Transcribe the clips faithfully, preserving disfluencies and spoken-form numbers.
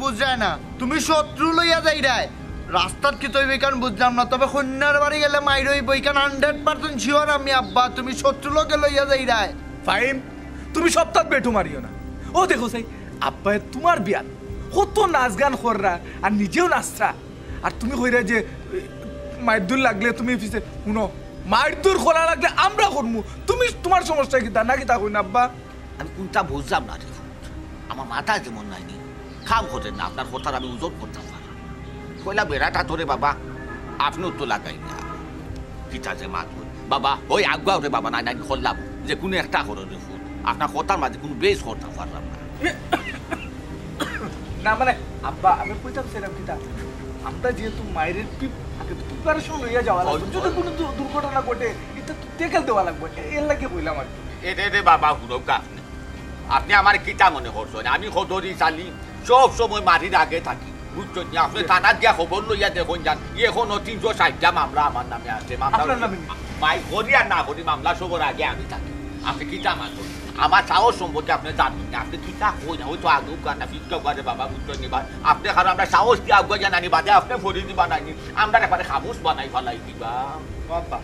বুঝরায় না, তুমি শত্রু লইয়া যাইরায়। রাস্তাত কিতা অইবো ইখান বুঝলাম না, তবে কইন্যার বাড়ি গেলে মাইর অইবো, ইখান hundred percent sure আমি আব্বা, তুমি শত্রু লগে লইয়া যাইরায়। ফাহিম, তুমি সবতাত বেটু মারিও না। অউ দেখো চাই, আব্বায় তুমার বিয়াত কত নাচ গান কররা আর নিজেও নাচরা, আর তুমি কইরায় যে, এ, মাইরদুর লাগলে তুমি পিছে, হুনো, মাইরদুর করা লাগলে আমরা করমু, তুমি তুমার সমস্যা কিতা না কিতা কইন আব্বা? আমি কুনটা বুঝলাম না রে পুত। আমার মাথায় যেমন নাইনি, কাম করে না, আপনার কথার আমি ওজন করতাম পারলাম না। কইলা বেড়াটা তোরে বাবা, আপনিও তো লাগাই না। কিতা যে মাত কই। বাবা, ওই আগুয়াও রে বাবা, নাই নাই করলাম। যে কুনু একটা করো রে পুত। আপনার কথার মাঝে কুনু বেশ করতাম পারলাম না। না মানে, আব্বা, আমি কইতাম সেরকম কিতা। আমরা যেহেতু মাইরের প্রি-, আগে তো preparation লইয়া যাওয়া লাগবো। ওই, যদি ওই। কুনু দু-, দুর্ঘটনা ঘটে, ইটা তো tackle দেওয়া লাগবো। এ-, এর লাগি কইলাম আর কি। এ রে রে বাবা, হুনউক্কা। আপনে আমারে কিতা মনে করছইন? আমি কদরি চালি, সব সময় মারির আগে থাকি। বুঝছইন নি? আপনে থানাত গিয়া খবর লইয়া দেখইন যান। ই এখনো তিনশো ষাইটটা মামলা আমার নামে আছে। মামলা আপনার নামে নি? মাই করি আর না করি, মামলা সবর আগে আমি থাকি। আপনে কিতা মাতইন? আমার সাহস সম্পর্কে আপনে জানইন না। আপনে কিতা কইন? ওই তো আগেও কার না, ফিক্কা করে বাবা, বুঝছইন নি ভাই? আপনে কারণ আমরা সাহস দিয়া আগুয়া যান আনি বাদে আপনে ফরি দিবা নাইনি। আমরা একবারে খামুশ বানাই ফালাই দিবা। বাবা,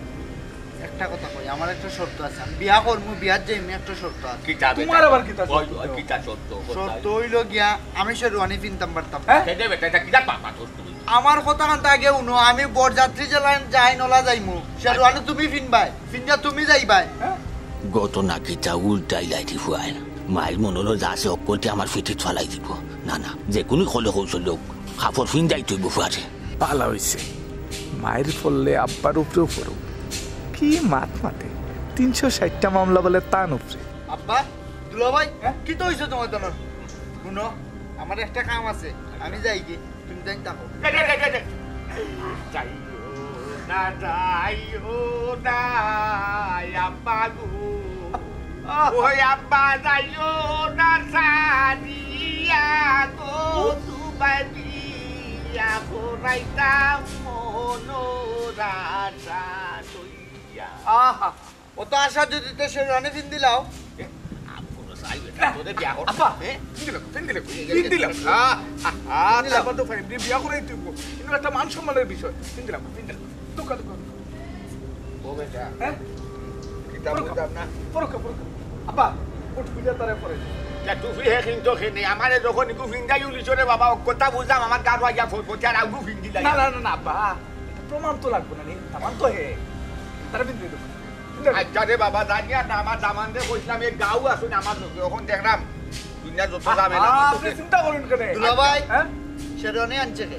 একটা কথা কই, আমার একটা শর্ত আছে, আমি বিয়া করমু, বিয়াত যাইমু, একটা শর্ত আছে। কিতা তোমার বেটা? আবার কিতা ওই, শর্ত? ওই, কিতা শর্ত? শর্ত অইলো গিয়া, আমি শেরওয়ানি ফিনতাম পারতাম না। হ্যাঁ? কেনে বেটা, ইটা কিতা পাপা দোষ তুমি? আমার কথা কানতা আগে হুনো, আমি বরযাত্রী যেলান যাই নলা যাইমু, শেরওয়ানি তুমি ফিনবায়, ফিনজা তুমি যাইবায়। হ্যাঁ? ঘটনা কিতা উল্টাইলাইরি ফুয়ায়। মাইর মনলো যা আছে অকলটি আমার ফিটিত ফালাই দিবো। না, না, যে কুনু কলে কৌশল অউক, কাপড় ফিন্দাইতে অইবো ফুয়ারে। ভালা অইছে। মাইর পড়লে আব্বার উপরেও পড়ুক। কি মাত মাতে? তিনশো ষাইটটা মামলা বলে তান উপরে। আব্বা, দুলাভাই, হ্যাঁ? কিতা অইছে তোমার তানোর? হুনো, আমার একটা কাম আছে, আমি যাইগি, তুমি যাইন থাকো। দে, দে, দে, দে, দে। যাইও না, যাইও না, আব্বা গো। ওই আব্বা যাইও না সারিয়া গো, তুমার বিয়া করাইতাম মনর আশা লইয়া। আহা, অত আশা যদি তে শেরওয়ানি ফিন্দিলাও। এ, আম কোনো চাই বেটা, তোদের বিয়া কর। আব্বা, এ? ফিন্দিলাও, ফিন্দিলাও, ফিন্দিলাও। আহ, আহ, আহ, তারপর তো ফাইন, বিয়া করাইতে অইবো। কিন্তু একটা মান সম্মানের বিষয়। ফিন্দিলাও, ফিন্দিলাও। দোকা, দোকা, দোকা। ও বেটা, হ্যাঁ? কিতা বুঝলাম না। পরকা, পরকা। আব্বা, ও টুপিটা তারে পরে দে। তা টুপি হে কিন্তু হে নেই। আমারে যখন ইগু ফিন্দাই উলিছরে বাবা, ও কথা বুঝলাম, আমার গার আইয়া ফোন করছে, আর আগু ফিন্দি লাগে। না, না, না, না, আব্বা। প্রমাণ তো লাগবো না নি, দামান তো হে। তারে ফিন্দি দে। আচ্ছা রে বাবা, জানি আর না, আমার দামানরে কইছিলাম, এই গাউ আসুন আমার লোকে, এখন দেখলাম, দুনিয়া যত আ-, ঝামেলা, আ-, আপনি চিন্তা করুন কেনে? দুলাভাই, হ্যাঁ? শেরওয়ানি আনছে কে?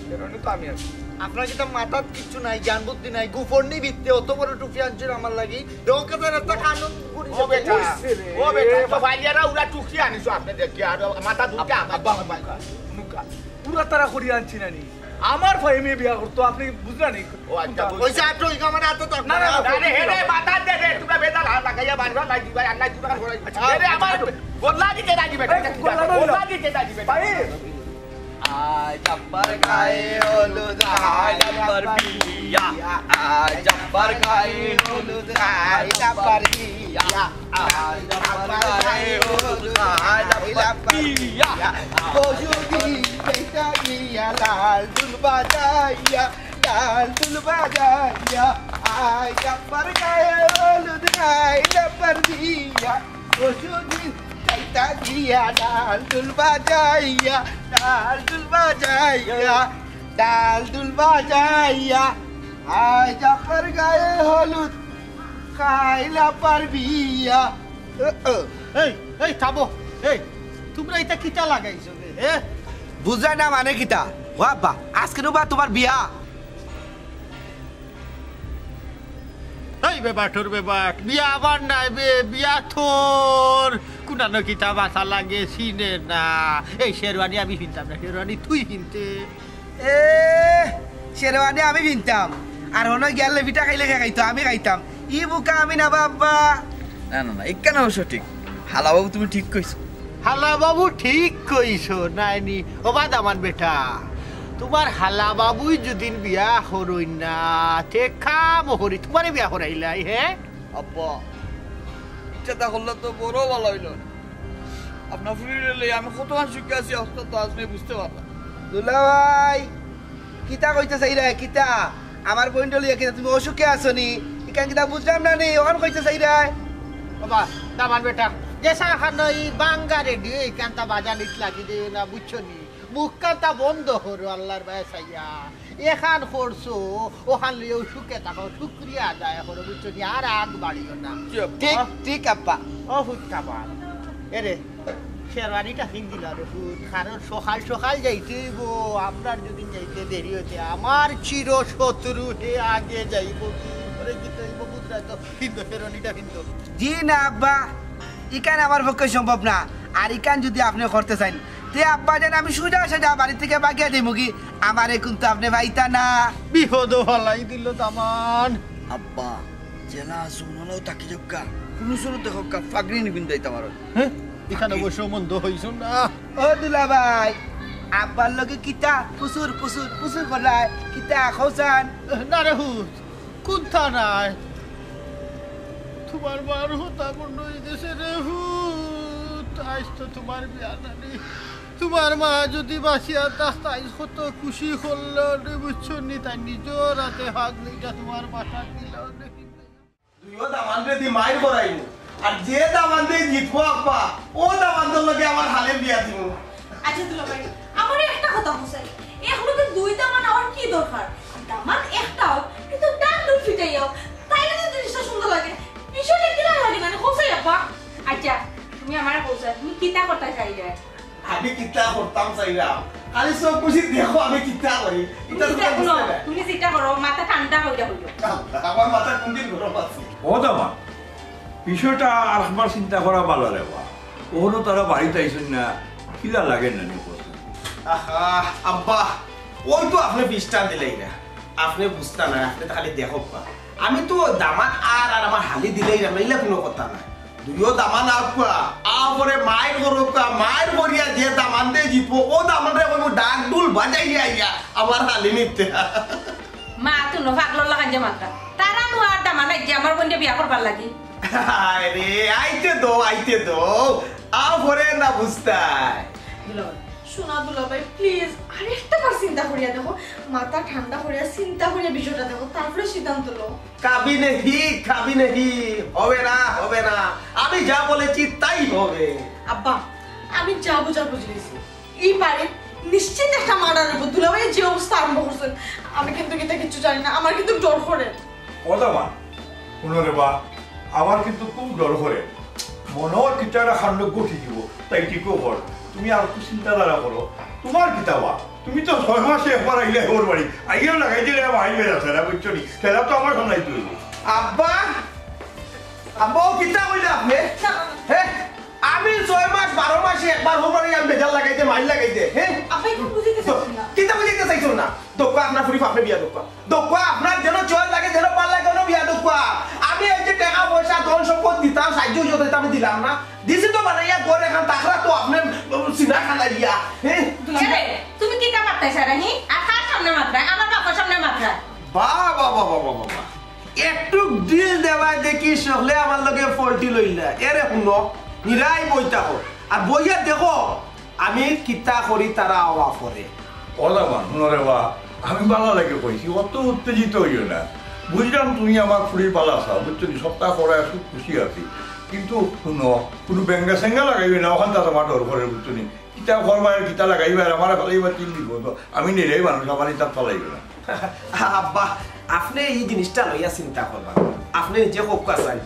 শেরওয়ানি তো আমি আনছি। আপনার কিতা মাথাত কিচ্ছু নাই, জ্ঞান বুদ্ধি নাই, গোপন নি ভিত্তে অত বড় টুপি আনছেন আমার লাগি। দরকার একটা কানুন করি ও বেটা, বুঝছে রে। ও বেটা, তো ভাইয়ারা উড়া টুকি আনিছো আপনি দেখি, আর মাথা দুটা আব-, আমার আব্বা, বাবা। নুকা, নুকা। উড়া তারা করি আনছি না নি। আমার ফাহিমে বিয়া করতো, আপনি বুঝলেন নি? ও আচ্ছা, বুঝছি। ওই যে আটো, ওই আমার আতো তো না, না, না, আরে, হে রে, মাথা দে রে, তোমরা বেজাল হাত লাগাইয়া বাড়ি ঘর লাই দিবা, আর লাই দিবা, আর ঘর লাই দিবা। আচ্ছা, আরে, আমার গোল্লা দিতে নাই দিবে, এই, গোল্লা দিতে নাই দিবে। ভাই, আয় জব্বার গায়ে হলুদ, আয় জব্বার বিয়া। আয় জব্বার গায়ে হলুদ, আয় জব্বার বিয়া। আয় জব্বার গায়ে হলুদ, আয় জব্বার বিয়া। পরশুদিন যাইতা গিয়া লাল ঢুল বাজাইয়া, লাল ঢুল বাজাইয়া। আয় জব্বার গায়ে হলুদ, আয় জব্বার বিয়া। পরশুদিন যাইতা গিয়া লাল ঢুল বাজাইয়া, লাল ঢুল বাজাইয়া, লাল ঢুল বাজাইয়া। আয় জব্বার গায়ে হলুদ, খাইলা পারবি ইয়া। ও, ও। এই, এই, থামো। এই, তোমরা ইটা কিতা লাগাইছো বে, হে? বুঝলায় না মানে কিতা? ও আব্বা, আজকে নু বা তোমার বিয়া। এই বেবাটর বেবাট, বিয়া আমার নায় বে, বিয়া তোর। কুনানো কিতা বাসা লাগে চিনে না। এই শেরওয়ানি আমি ফিনতাম না, শেরওয়ানি তুই ফিনতে। এ, শেরওয়ানি আমি ফিনতাম। আর হনো গিয়ালে পিঠা খাইলে কে খাইতো, আমি খাইতাম। ই বুকা আমি না বা আব্বা। না, না, না, ইখান অবশ্য ঠিক। হালা বাবু, তুমি ঠিক কইছো। হালা বাবু ঠিক কইছো, নায়নি? ও বা দামান বেটা, তোমার হালা বাবুই যুদিন বিয়া করইন না, তে কাম করি তোমারে বিয়া করাইলাই, হে? আব্বা, ইচ্ছা তা করলে তো বড় ভালা অইলো। আপনার ফুরিরে লইয়া আমি কতখান সুখে আছি, অখন তো আপনে বুঝতে পারবা। দুলাভাই, কিতা কইতে চাইরায়? কিতা? আমার বইনরে লইয়া কিতা তুমি অসুখে আছো নি? ইখান কিতা বুঝলাম না নি, অখান কইতে চাইরায়? বাবা, দামান বেটা, যে সাহানো ই বাঙ্গা রেডিও, ইখানতা বাজানিত লাগি দিও না, বুঝছো নি? মুখখানতা বন্ধ করো, আল্লার বায় চাইয়া। এখান করছো, অখান লইয়াউ সুখে থাকো, শুকরিয়া আদায় করো, বুঝছো নি? আর আগ বাড়িও না। জি আব্বা। ঠিক, ঠিক আব্বা। ও হুত্তাবান। এরে, শেরওয়ানিটা ফিন্দিলাও রে পুত, কারণ সকাল সকাল যাইতে অইবো, আমরার যদি যাইতে দেরি অইতে, আমার চির শত্রু হে আগে যাইবো, কি করে কিতা অইবো বুঝরায় তো, ফিন্দো, শেরওয়ানিটা ফিন্দো। জি না আব্বা, ইখান আমার পক্ষে সম্ভব না। আর ইখান যদি আপনে করতে চাইন, তে আব্বা যান আমি সুজা সাজা বাড়ি থাকি ভাগিয়া দিমুগি, আমারে কিন্তু আপনে পাইতা না। বিপদো ফালাই দিলো দামান। আব্বা, যেলা আছো অলাউ থাকি যাউক্কা, কুনু সুরত দেখউক্কা, পাগড়ি নি পিন্দাইতাম আরো। হ্যাঁ? ইখান অবশ্য মন্দ অইছে না। ও দুলাভাই, আব্বার লগে কিতা ফুসুর ফুসুর ফুসুর কররায়? কিতা কওছাইন? না রে পুত, কুন্তা নায়। তুমার মার কথা মনো অইগেছে রে পুত, আইজ তো তুমার বিয়া নানি। তুমার মা যদি বাঁচিয়া থাকতা, আইজ কত খুশি করলো রে, বুঝছো নি? তাই নিজর আতে পাগড়িটা তুমার মাথাত দিলো রে। দুইও দামান্দরে দি মাইর করাইমু। আর যে দামান্দে জিতবো আব্বা, অউ দামান্দর লগে আমার হালির বিয়া দিমু। আচ্ছা দুলাভাই, আমারে একটা কথা বুঝাই, অখন তো দুই দামান অওয়ার কি দরকার? দামান একটা অউক, কিন্তু দাম দুই ফিটাইয়া অউক, তাইলে তো জিনিসটা সুন্দর লাগে। বিষয়টা কিলা লাগে মানে, কওছাইন আব্বা? আচ্ছা, তুমি আমারে কওছাইন, তুমি কিতা করতায় চাইরায়? আমি কিতা করতাম চাইরাম? খালি চউখ বুজি দেখো আমি কিতা করি। ইটা তুমি তো দেখো না, বুঝতে না। তুমি যেটা করো, মাথা ঠান্ডা কইরা কইও। আল্লাহ, আমার মাথা কুনদিন গরম আছে? ও দামান, বিষয়টা আরেকবার চিন্তা করা ভালা রে বা। অখনো তারা বাড়িত আইছইন না, কিলা লাগে না নি কওছাইন? আহা, আব্বা, অউ তো আপনে পিছটা দিলাইরা। আপনে বুঝতা না, আপনে তো খালি দেখউক্কা। আমি তো দামান আর, আর আমার হালি দিলাইরাম, ইলা কুনু কথা নায়। দুইও দামান আউক্কা, আওয়ার পরে মাইর করউক্কা, মাইর করিয়া যে দামান্দে জিতবো, অউ দামান্দরে কইমু ঢাক ঢুল বাজাইয়া আইয়া আমার হালি নিতে। মা, তুই নো পাগলর লাখান যে মাতরা। তারা নো আর দামান আইছে আমার বইনরে বিয়া করবার লাগি। আরে, আইতে দেও, আইতে দেও। আওয়ার পরে না বুঝতায়। দুলাভাই, সোনা দুলাভাই, please, আরেকটা বার চিন্তা করিয়া দেখো, মাথা ঠান্ডা করিয়া চিন্তা করিয়া বিষয়টা দেখো, তারপরে সিদ্ধান্ত লও। কাবি নেহি, কাবি নেহি, হবে না, হবে না, আমি যা বলেছি তাই হবে। আব্বা, আমি যা বুঝার বুঝি গেছি। ই বাড়িত নিশ্চিত একটা মার্ডার অইবো। দুলাভাই যে অবস্থা আরম্ভ করছইন, আমি কিন্তু ইতা কিচ্ছু জানি না, আমার কিন্তু ডর করে। ও দামান, হুনো রে বা, আমার কিন্তু খুব ডর করে। মনো অয় কিতা একটা কাণ্ড ঘটি দিবো, তাই ঠিকও কর। তুমি আর একটু চিন্তাধারা করো। তুমার কিতা বা? তুমি তো ছয় মাসে একবার আইলে ওর বাড়ি। আইয়াও লাগাই দিলে আমার আইবে না, সেটা বুঝছো নি? সেটা তো আমার সামলাইতে অইবো। আব্বা, আব্বা, ও কিতা কইলা আপনে? না, না, না। হে? আমি ছয় মাস, বারো মাসে একবার ওর বাড়ি আমি বেজার লাগাইতে, মাইর লাগাইতে, হে? আব্বা, এখন বুঝাইতে চাইছি না। কিতা বুঝাইতে চাইছো না? দেখউক্কা, আপনার ফুরি আপনে বিয়া দেখউক্কা। দেখউক্কা, আপনার যেন চয়েস লাগে, যেন ভালা লাগে, অনো বিয়া দেখউক্কা। আমি এই যে টেকা পয়সা, ধন সম্পদ দিতাম, সাহায্য সহযোগিতা আমি দিলাম না। দিছি তো বানাইয়া ঘর এখান, তাকরা তো আপনে সিনা খানা গিয়া। হ্যাঁ? এরে, তুমি কিতা মাতরায় সারা, হি? আর কার সামনে মাতরায়? আমার বাপর সামনে মাতরায়। বাহ, বাহ, বাহ। একটু দিল দেওয়ায় দেখি সকলে আমার লগে ফল্টি লইলা। এরে হুনো, নিরাই বইতা হোক। আর বইয়া দেখো, আমি কিতা করি তারা আওয়া পরে। ও দামান, হুনো রে বা, আমি ভালা লাগি কইছি, অত উত্তেজিত অইও না। বুঝলাম তুমি আমার ফুরির ভালা চাও, বুঝছো নি? সপ্তাহ করায় খুব খুশি আছি। কিন্তু হুনো, কুনু বেঙ্গা সেঙ্গা লাগাইও না, অখানতা আমার ডর করে, বুঝছো নি? কিতা করবায়, কিতা লাগাইবায়, আমারে ফালাইবা তিন বিপদ। আমি নিরাই মানুষ, আমারে ইতা ফালাইও না। আব্বা, আপনে ই জিনিসটা লইয়া চিন্তা করবা। আপনে নিজে কউক্কা চাইন,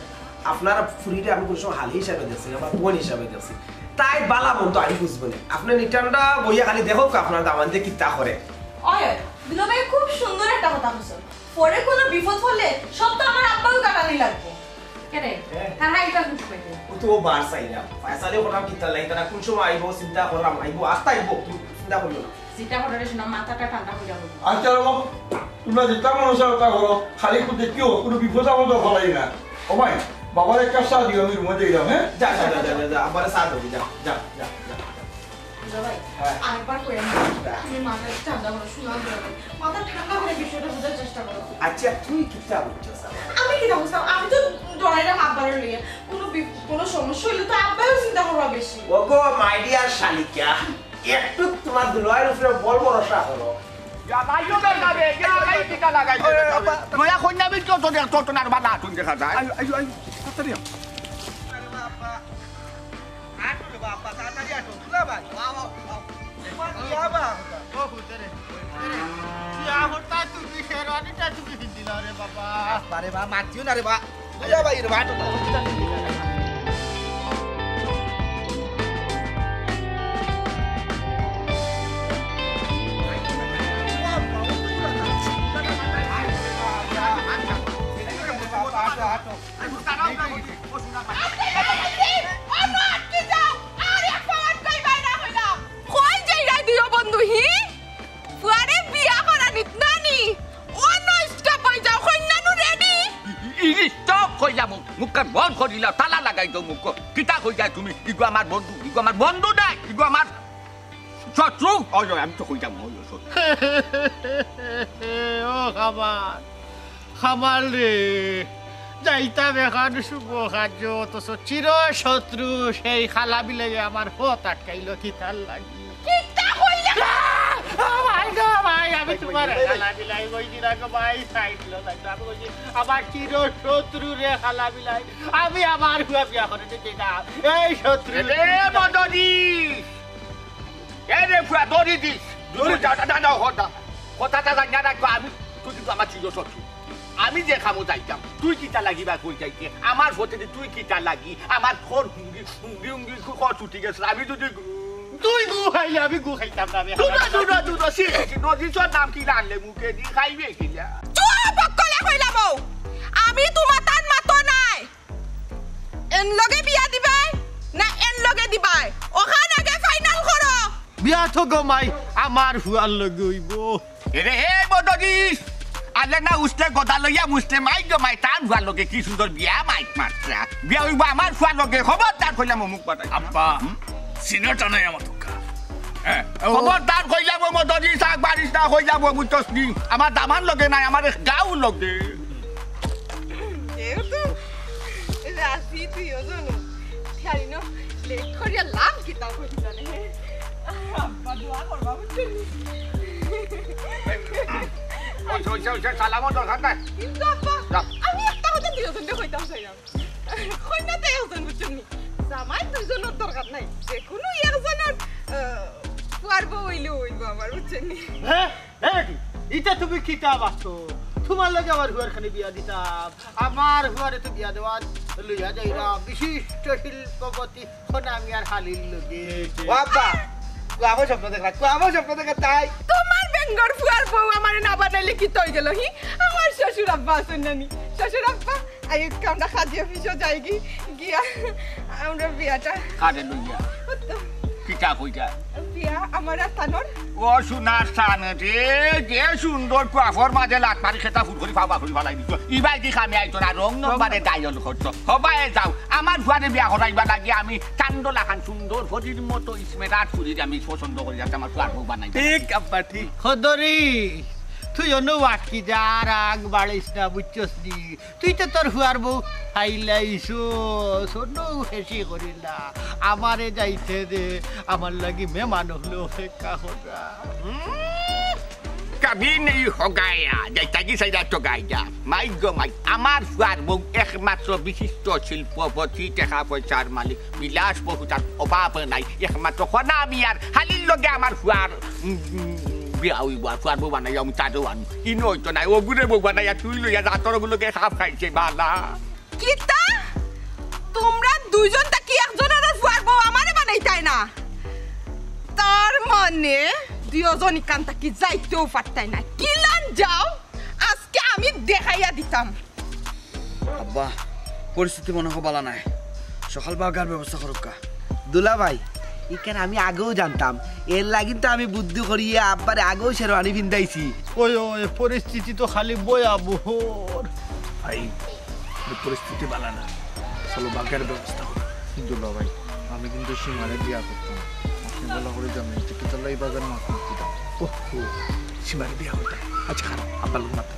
আপনার ফুরিরে আমি কুনু সময় হালি হিসাবে দেখছি না, আমার বইন হিসাবে দেখছি। তাই ভালা মন্দ আমি বুঝবো না। আপনে নিটান্ডা বইয়া খালি দেখউক্কা আপনার দামান্দে কিতা করে। অয়, অয়, দুলাভাই খুব সুন্দর একটা কথা কইছো। পরে কুনু বিপদ পড়লে সব তো আমার আব্বাউ গালানি লাগবো। কেনে? হ্যাঁ। তারা ইটা বুঝবে কে? ও তো ও বার চাইলাম। ফয়সালে ওরা কিতা লাগি, তারা কুন সময় আইবো, চিন্তা করলাম, আইবো, আস্তা আইবো, তুমি চিন্তা করিও না। চিন্তা করার সময় মাথাটা ঠান্ডা কইরা বলবো। আচ্ছা রে বাবা, তুমরা যেতা মনো চায় অতা করো, খালি একটু দেখিও, কুনু বিপদ আপদ ফালাই না। ও ভাই, বাবারে এক কাপ চা দিও, আমি রুমে যাইরাম, হ্যাঁ? যা, যা, যা, আব্বারে চা দিবি, যা, যা, যা, যা। দুলাভাই, হ্যাঁ। আরেকবার কইয়া না, তুমি মাথাটা ঠান্ডা করো, শোনা দুলাভাই। মাথা ঠান্ডা করে বিষয়টা বুঝার চেষ্টা করো। আচ্ছা, তুই কিতা বুঝছস আবার? আমি কিতা বুঝতাম? আমি তো ডরাইরাম আব্বারে লইয়া। কুনু বিপ-, কোনো সমস্যা হইলে তো আব্বাও চিন্তা করবা বেশি। ওগো, my dear শালিকা, একটু তোমার দুলাভাইর উপরে বল ভরসা করো। ইয়া, ভাইও বেটা রে, ইয়া, ভাই কিতা লাগাইছে বেটা রে? নয়া কইন্যা বিল তো তোর, তোর তো নারবা না, তুই দেখা যায়। আইও, আইও, আইও, তাড়াতাড়ি আও। আরে বাবা, আটো রে বাবা, তাড়াতাড়ি আটো, দুলাভাই। আও, আও, আও। এবার বিয়া বা হতা। ও হুজুরে, হুজুরে, বিয়া হতা তুমি শেরওয়ানিটা তুমি পিন্দিলা রে বাবা। বারে বা, মাতিও না রে বা। দুলাভাই রে বা, আটো না। আটকে যাও, আটকে যাও, আর এক পা আটকাইবায় না কইলাম। কই যাইরায় দুইও বন্ধু, হি? ফুয়ারে বিয়া করানিত নানি? অনো stop অই যাও, কইন্যা নু ready? ই, ই, stop কইলাম, মুখখান বন্ধ করিলাও, তালা লাগাই দেও মুখ। কিতা কইলায় তুমি? ইগু আমার বন্ধু, ইগু আমার বন্ধু নায়, ইগু আমার শত্রু। ওই, ওই, আমি তো কইলাম, ওই, ওই, শত্রু। ও কামাল, কামাল রে, যাইতাম এখান শুভ কার্য, অথচ চির শত্রু সেই কালা বিলাইয়ে আমার পথ আটকাইলো কিতার লাগি? কিতা কইলা? আহ! ও ভাই গো ভাই, আমি তোমার কালা বিলাই কইছি না গো ভাই, side লো যাইতো। আমি কইছি, আমার চির শত্রু রে কালা বিলাই, আমি আমার ফুয়া বিয়া করে দিতে না। এই শত্রু। এ রে মদনি! এ রে ফুয়া, দড়ি দিস। দড়ি যা, যা, যা, যা, হতা। কথাটা জানিয়া রাখবো আমি, তুই কিন্তু আমার চির শত্রু। আমি যে কামো যাইতাম, তুই কিতা লাগি বা কই যাইতে? আমার পথে দি তুই কিতা লাগি? আমার খর হুঙ্গি, হুঙ্গি, হুঙ্গি খর ছুটি গেছে। আমি যদি তুই গু খাইলে আমি গু খাইতাম না রে। দুনো, দুনো, দুনো, সি, সি, নজিসর নাম কি রানলে মুখে দি খাইবে কিলা? চুপ, বক্কলে কইলা বউ। আমি তোমার তান মাতো নাই। এন লগে বিয়া দিবায় না এন লগে দিবায়? ওখান আগে final করো। বিয়া তো গো মাই আমার ফুয়ার লগে অইবো। এরে হে বদরিস, আলে না উসলে গদা লইয়া মুসলে মাই গো মাই, তান ফুয়ার লগে কি সুন্দর বিয়া মাইক মারছে। বিয়া অইবো আমার ফুয়ার লগে, খবরদার কইলাম অমুক বাটাই। আব্বা, হুম? সিনেটা নাই আমার তো কা। হ্যাঁ, ও। খবরদার কইলাম ও মদরিস, আগ বাড়িস না কইলাম ও বুঝছস নি? আমার দামান লগে নাই, আমার এক গাউ লগে। যেহেতু রাজি তুই ওজন, জানি না, লেট করিয়া লাভ কিতা করি জানে। আব্বা দোয়া করবা, বুঝছো নি? ওই, ওই, ওই, ওই, সালামও দরকার নাই। কিন্তু আব্বা, যাও। আমি একটা কথা দুইজনকে কইতাম চাইলাম। কইন্যা তো একজন, বুঝছো নি? জামাই দুইজনর দরকার নাই। যে কোনো একজনর, আহ, ফুয়ার বউ অইলেও অইবো আমার, বুঝছো নি? হ্যাঁ? এ বেটি, ইটা তুমি কিতা ভাবছো? তোমার লগে আমার ফুয়ার খানি বিয়া দিতাম। আমার ফুয়ারে তো বিয়া দেওয়ার লইয়া যাইরা বিশিষ্ট শিল্পপতি খনামিয়ার হালির লগে। ও আব্বা, কুয়াবো স্বপ্ন দেখা, কুয়াবো স্বপ্ন দেখা তাই। তোমার বেঙ্গর ফুয়ার বউ আমারে না বানাইলে কিতা অই গেল, হি? আমার শ্বশুর আব্বা আছইন না নি? শ্বশুর আব্বা, আই আমরা কাজী অফিসো যাইগি, গিয়া আমরা বিয়াটা কারে লইয়া? ও তো। কিতা কইতা? বিয়া আমার আস্তানর। ও সোনার স্থান রে, যে সুন্দর কুয়াফর মাঝে লাত মারি খেতা ফুট করি ফাবা করি ফালাই দিছ। ইবায় কি কামে আইতো না, রং নম্বরে ডায়ল করছো। হবায় যাও, আমার ফুয়ারে বিয়া করাইবা লাগি আমি চান্দলা খান সুন্দর ফরির মতো স্মেরাট ফুরির আমি পছন্দ করি, যাতে আমার ফুয়ার বউ বানাই। ঠিক আব্বা, ঠিক। খদরি, তুই অনো ওয়াকি যা, আর আগ বাড়িস না, বুঝছস নি? তুই তো তোর ফুয়ার বউ হাইলাইছস, অনো হেসি করিলা। আমারে যাইতে দে, আমার লাগি মেহমান অকলে অপেক্ষা কররা। হুম, কভি নেই হো গায়া, যাইতা কি সাইডা তো গাইয়া। মাই গো মাই, আমার ফুয়ার বউ একমাত্র বিশিষ্ট শিল্পপতি, টেকা পয়সার মালিক, বিলাসবহুলতার অভাব নাই। একমাত্র খনামিয়ার হালির লগে আমার ফুয়ার, উম, উম, বিয়া অইবো, আর ফুয়ার বউ বানাইয়া আমি তারেও আনমু। ইনো অইতো নায়, অগুরে বউ বানাইয়া তুই লইয়া যা, তোর অগুর লগে খাপ খাইছে বালা। কিতা? তোমরা দুইজন থাকি একজনরও ফুয়ার বউ আমারে বানাইতায় না? তার মানে দুইজন ইখান থাকি যাইতেও পারতায় না। কিলান যাও, আজকে আমি দেখাইয়া দিতাম। আব্বা, পরিস্থিতি মনে হয় বালা নায়। সকাল বাগার ব্যবস্থা করুক্কা। দুলাভাই, ইখান আমি আগেও জানতাম। এর লাগিন তো আমি বুদ্ধি করিয়া আব্বারে আগেও শেরওয়ানি ফিন্দাইছি। ওই, ওই, পরিস্থিতি তো খালি ভয়াবহর। ভাই, এই পরিস্থিতি বালা না। চলো, বাগার ব্যবস্থা করো। দুলাভাই, আমি কিন্তু সীমারে বিয়া করতাম। আপনি ভালা করি জানেন, টিকিট আল্লাহ এই বাগার মাত মাতি দাও। ওহ, ও, সীমারে বিয়া করতাম। আচ্ছা, খারাপ, আব্বার লোক মাত।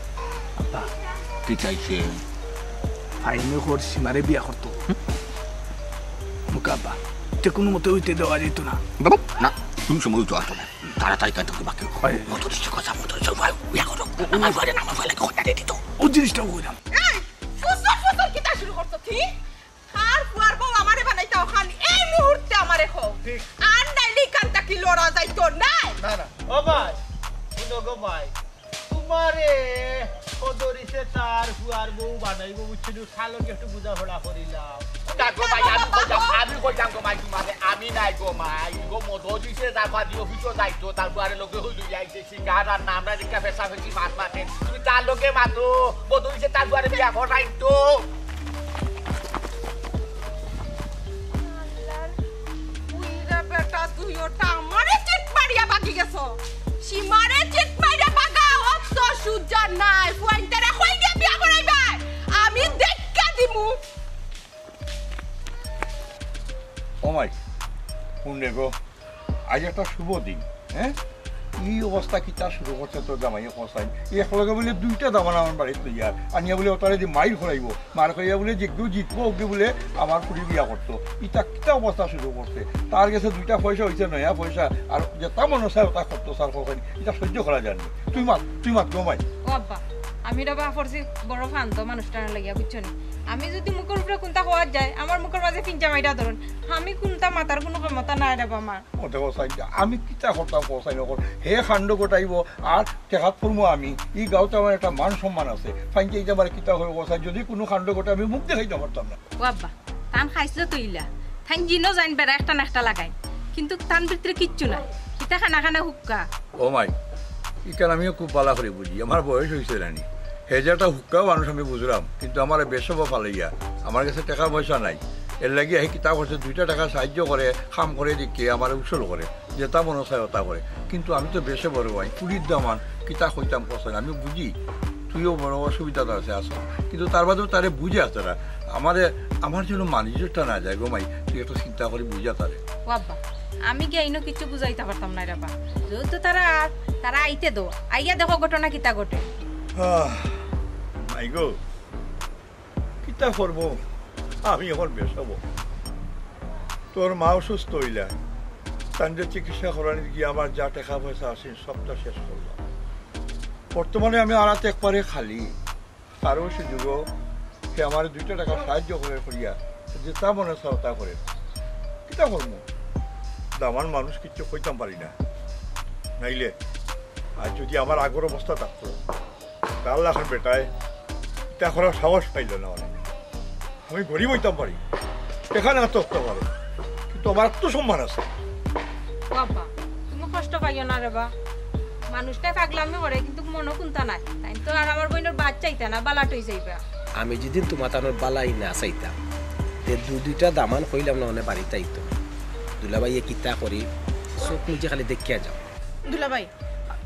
আব্বা। কি চাইছে? ফাইমে কর সীমারে বিয়া করতো। আব্বা, তে কুনু মতে অইতে দেওয়া যাইতো না। বাবা, না, তুমি সময় অইতো আসো না। তাড়াতাড়ি কাজ করতে বাকি। হয়। মতো দিচ্ছে কথা, মতো দিচ্ছে ভাই, ইয়া করো। আমার ঘরে না, আমার ঘরে কথা দিয়ে দিত। ও জিনিসটাও কইলাম। এই, ফুসর ফুসর কিতা শুরু করছো তুই? কার ফুয়ার বউ আমারে বানাইতা অখান এই মুহূর্তে আমারে কও। ঠিক। আর নাইলে ইখান থাকি লড়া যাইতো নায়। না, না। ও ভাই, হুনো গো ভাই, তুমারে কদরিছে তার ফুয়ার বউ বানাইবো, বুঝছো নি? খালো কি একটু বুঝাপড়া করিলাম। না গো ভাই, আমি কইতাম, আমি কইতাম গো ভাই তুমারে, আমি নাই গো ভাই। গো মদো দিছে, যা বাদি অফিসো যাইতো, তার ফুয়ারে লগে হই লই আইছে, সিঙ্গার আর নাম না দেখা ফেসা ফেসি মাত মাতে। তুমি তার লগে মাতো, মদো দিছে তার ফুয়ারে বিয়া করাইতো। আল্লার পুইরা বেটা, তুই ওটা আমারে চিট মারিয়া বাকি গেছো। সীমারে চিট মারিয়া বাগা, অত সুজা নাই। ফুয়াইনটারে কই দিয়া বিয়া করাইবায়? আমি দেখা দিমু। ও মাই, হুন রে গো, আজ একটা শুভ দিন, হ্যাঁ? ই অবস্থা কিতা শুরু করছে তোর জামাইয়ে কছাইন? একলগে বুলে দুইটা দামান আমার বাড়িত লইয়ার, আনিয়া বুলে ওতারে দি মাইর করাইবো, মার করিয়া বুলে যে কেউ জিতবো, ওকে বুলে আমার ফুড়ি বিয়া করতো। ইতা কিতা অবস্থা শুরু করছে? তার গেছে দুইটা পয়সা অইছে, নয়া পয়সা, আর যেতা মনো চায় ওতা করতো, স্যার কছাইন, ইতা সহ্য করা যায়নি। তুই মাত, তুই মাত গো মাই। ও আব্বা, আমি রে বা পড়ছি বড় ফান্দ মানুষটার লাগিয়া, বুঝছো নি? আমি যদি মুখর উপরে কুন্তা কওয়া যায়, আমার মুখর মাঝে পিঞ্জা মাইরা ধরইন। আমি কুন্তা মাতার কুনু ক্ষমতা নাই রে বা আমার। ও দেখো সাইন, আমি কিতা করতাম কও সাইন, অখন হে কাণ্ড ঘটাইবো আর ঠেকাত পড়মু আমি। ই গাঁওত আমার একটা মান সম্মান আছে। ফাইনতে ইতা আমার কিতা অইবো কও সাইন, যদি কুনু কাণ্ড ঘটে আমি মুখ দেখাইতাম পারতাম না। ও আব্বা, তান খাইছলত তো ইলা। তাইন জিনো যাইন বেড়া একটা না একটা লাগাইন। কিন্তু তান ভিতরে কিচ্ছু নাই। কিতা খানা খানা হুক্কা। ও মাই, ইখান আমিও খুব ভালা করি বুঝি। আমার বয়স অইছে না নি। হে যে একটা হুক্কা মানুষ আমি বুঝরাম, কিন্তু আমারে বেশব ফালাইয়া, আমার গেছে টেকা পয়সা নাই। এর লাগি হে কিতা করছে, দুইটা টেকা সাহায্য করে, কাম করে দেখিয়া আমারে উসল করে, যেতা মনো চায় ওতা করে। কিন্তু আমি তো বেশব রে ভাই, ফুড়ির দামান, কিতা কইতাম কছাইন, আমি বুঝি, তুইও বড় অসুবিধাত আছে আছো, কিন্তু তার বাদেও তারে বুঝা তারা। আমারে, আমার যেন মানিজ্যটা না যায় গো মাই, তুই একটু চিন্তা করি বুঝা তারে। ও আব্বা, আমি গিয়া ইনো কিচ্ছু বুঝাইতা পারতাম না রে বা। যেহেতু তারা আর, তারা আইতে দেও, আইয়া দেখো ঘটনা কিতা ঘটে। আহ, মাই গো, কিতা করবো? আমি অখন বেশব। তোর মা অসুস্থ অইলা, তানরে চিকিৎসা করানিত গিয়া আমার যা টেকা পয়সা আছিল, সবটা শেষ করলাম। বর্তমানে আমি আরাত একবারে খালি। কারো সুযোগও হে আমারে দুইটা টেকা সাহায্য করে করিয়া, যেতা মনে চায় ওতা করে। কিতা করমু? দামান মানুষ কিচ্ছু কইতাম পারি না। নাইলে আজ যদি আমার আগর অবস্থা থাকতো, তা আল্লাহ খান বেটায় ইতা করার সাহস পাইল না অনেক। আমি গরিব অইতাম পারি, টেকা না থাকতে পারে, কিন্তু আমার আত্মসম্মান আছে। ও আব্বা, তুমি কষ্ট পাইও না রে বা। মানুষটায় পাগলামি করে, কিন্তু মনো কুন্তা নাই। তাইন তো আর আমার বইনর বাদ চাইতা না, বালাট অই যাইবা। আমি যেদিন তুমার তানোর বালাই না চাইতাম, তে দুই দুইটা দামান কইলাম না, অনে বাড়িত আইতো। দুলাভাইয়ে কিতা করি, চোখ মুজি খালি দেখিয়া যাও। দুলাভাই,